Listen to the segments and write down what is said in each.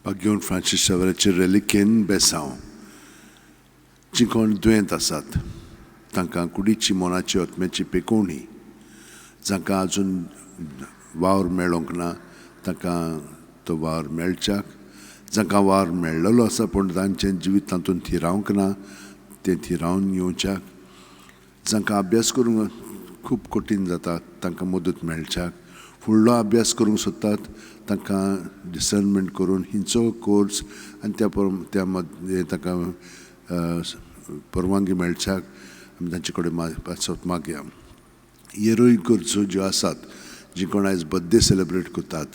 भाग्यवंत Francis शावेराचे रेलिकेन बेसांव. जीं कोण दुयेंत आसात तांकां कुडीची, मनाची, आत्म्याची पेकोवणी, जांकां आजून वावर मेळोंक ना तांकां तो वावर मेळच्याक, जांकां वावर मेळ्ळलो आसा पूण तांचें जिवीत तातूंत थिरावंक ना तें थिरावन येवच्याक, जांकां अभ्यास करूंक खूब कठीण जाता तांकां मदत मेळच्याक, फुडलो अभ्यास करूंक सोदतात तांकां डिसर्नमेंट करून हिंचो कोर्स आनी त्या त्या मदीं तांकां परवानगी मेळच्याक आमी तांचे कडेन पासत मागया. हेरूय गरजो ज्यो आसात, जी कोण आयज बर्थडे सेलेब्रेट करतात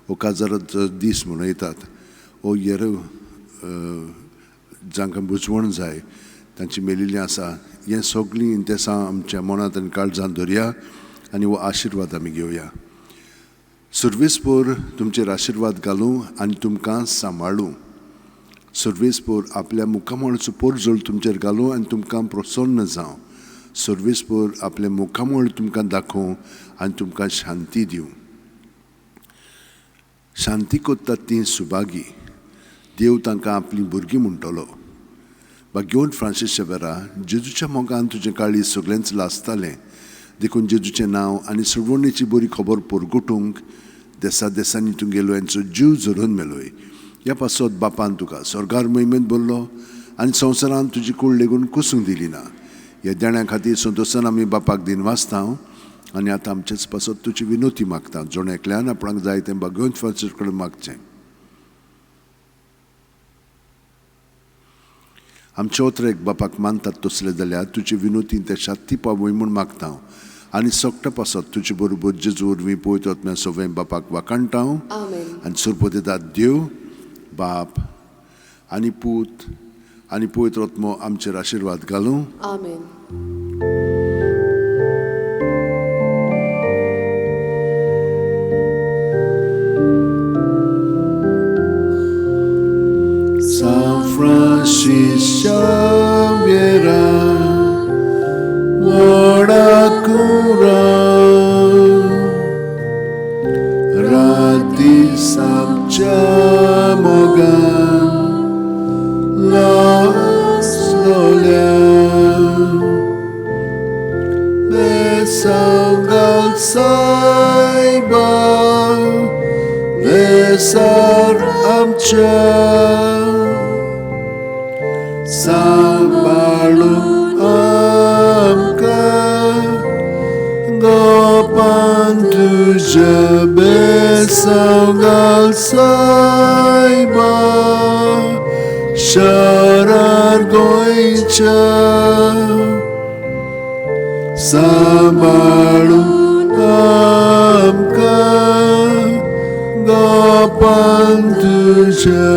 वो काजाराचो दीस मनयतात वो हेर जांकां बुजवण जाय तांची मेलिल्लीं आसा, हें सगळीं इंतेसां आमच्या मनांत आनी काळजांत धरया आनी हो आशिर्वाद आमी घेवया. सर्वेस्पोर तुमचेर आशिर्वाद घालूं आनी तुमकां सांबाळूं. सर्वेस्पोर आपल्या मुखामळाचो पोरजोळ तुमचेर घालूं आनी तुमकां प्रसन्न जावं. सर्वेस्पोर आपल्या मुखामळ तुमकां दाखोवं आनी तुमकां शांती दिवं. शांती करतात तीं सुभागी, देव तांकां आपलीं भुरगीं म्हणटलो. भाग्यवंत फ्रांसीस शेवेरा, जेजूच्या मोगान तुजें काळीज सगळेंच लासतालें, देखून जेजूचें नांव आनी सोडवणेची बरी खबर परगटूंक देसा देसांनी तूं गेलो हेंचो जीव झरोवन मेलोय. ह्या पासत बापान तुका स्वर्गार महिमेंत भरलो आनी संवसारान तुजी कूड लेगून कुसूंक दिली ना. ह्या देण्या खातीर संतोशान आमी बापाक दिनवासता आनी आतां आमचेच पासत तुजी विनोती मागता. जण एकल्यान आपणाक जाय तें भाग्यवंत फ्रांसीस कडेन मागचें. आमचे ओतरेक बापाक मानतात तसले जाल्यार तुजी विनोती ते शाती पावय म्हूण मागता आनी सगटा पासत तुजे बरोबर जेजू वरवीं पवित्र आत्म्या सगळें बापाक वाखाणटा. आनी सरपतेदार देव बाप आनी पूत आनी पवित्र आत्मो आमचेर आशिर्वाद घालूं. आमेन. San Francis Xavier, Morakura, Rati Samchamogan, Las Lolia, Besangal Saiba, Besar Amcha. सांबाळून आमकां गोपान तुज्या बेसांव घाल सायबा शरार गोंयच्या. सांबाळून आमकां गोपान तुज्या